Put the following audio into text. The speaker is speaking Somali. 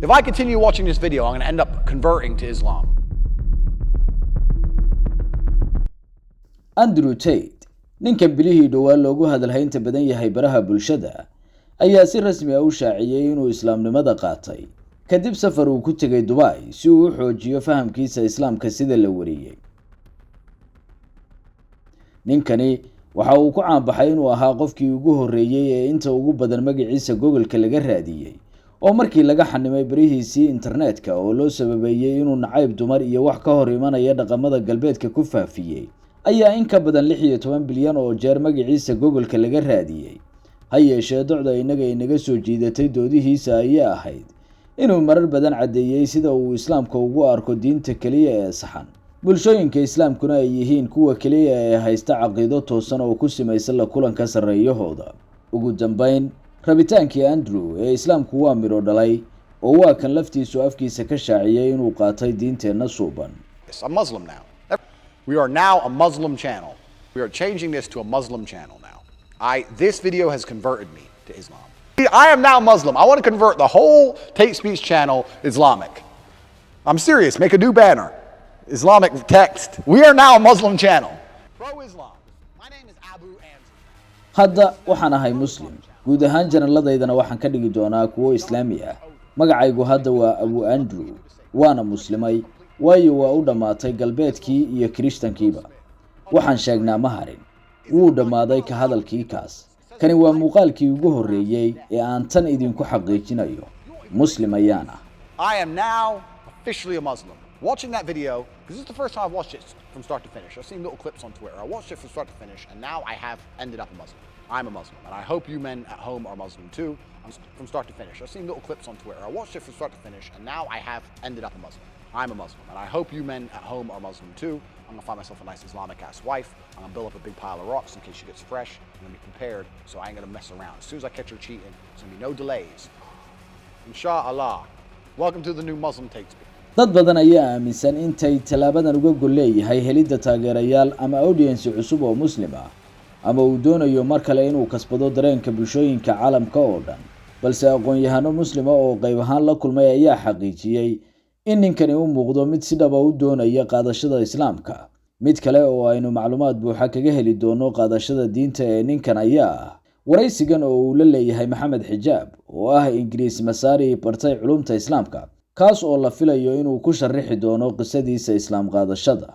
If I continue watching this video, I'm going to end up converting to Islam. Andrew Tate, ninkan bilihii dhowaa loogu hadalhaynta badan yahay baraha bulshada, ayaa si rasmi ah u shaaciyey inuu islaamnimada qaatay kadib safar uu ku tegay Dubai si uu u xoojiyo fahamkiisa islaamka. Sida la wariyey, ninkani waxa uu ku caanbaxay inuu ahaa qofkii ugu horreeyey ee inta ugu badan magaciisa Google-ka laga raadiyey, oo markii laga xanimay barihiisii internetka oo loo sababeeyey inuu nacayb dumar iyo wax ka hor imanaya dhaqamada galbeedka ku faafiyey, ayaa in ka badan 16 bilyan oo jeer magaciisa Google-ka laga raadiyey. Ha yeeshee, docda innaga inaga soo jiidatay doodihiisa ayaa ahayd inuu marar badan caddeeyey sida uu islaamka ugu arko diinta keliya ee saxan, bulshooyinka islaamkuna ay yihiin kuwa keliya ee haysta caqiido toosan oo ku simaysan la kulanka sarreeyahooda. Ugu dambeyn, rabitaankii Andrew ee islaamku waa midho dhalay, oo waa kan laftiisu afkiisa ka shaaciyey inuu qaatay diinteenna suuban. I'm Muslim now. We are now a Muslim channel. We are changing this to a Muslim channel now. This video has converted me to Islam. I am now Muslim. I want to convert the whole Tate Speech channel Islamic. I'm serious. Make a new banner. Islamic text. We are now a Muslim channel. Pro Islam. My name is Abu Andrew. Hadda waxaan ahay Muslim. Guud ahaan channeladaydana waxaan ka dhigi doonaa kuwo islaami ah. Magacaygu hadda waa Abu Andrew, waana muslimay, waayo waa u dhammaatay galbeedkii iyo kirishtankiiba. Waxaan sheegnaa ma harin, wuu dhammaaday ka hadalkii kaas. Kani waa muuqaalkii ugu horreeyey ee aan tan idinku xaqiijinayo. Muslim ayaan ah. I am now officially a Muslim. Watching that video, because this is the first time I've watched it from start to finish. I've seen little clips on Twitter. I watched it from start to finish, and now I have ended up a Muslim. I'm a Muslim, and I hope you men at home are Muslim too. I'm from start to finish. I've seen little clips on Twitter. I watched it from start to finish, and now I have ended up a Muslim. I'm a Muslim, and I hope you men at home are Muslim too. I'm gonna find myself a nice Islamic ass wife. I'm gonna build up a big pile of rocks in case she gets fresh. I'm gonna be prepared, so I ain't gonna mess around. As soon as I catch her cheating, there's gonna be no delays. Inshallah. Welcome to the new Muslim Tate Speech. Dad badan ayaa aaminsan intay tallaabadan uga gol leeyahay helidda taageerayaal ama audience cusub oo muslim ah, ama uu doonayo mar kale inuu kasbado dareenka bulshooyinka caalamka oo dhan. Balse aqoon-yahano muslima oo qayb ahaan la kulmay ayaa xaqiijiyey in ninkani u muuqdo mid si dhaba u doonaya qaadashada islaamka. Mid kale oo aynu macluumaad buuxa kaga heli doono qaadashada diinta ee ninkan ayaa ah waraysigan oo uu la leeyahay Maxamed Xijaab, oo ah Ingiriis Masaari bartay culumta islaamka, kaas oo la filayo inuu ku sharixi doono qisadiisa islaam qaadashada.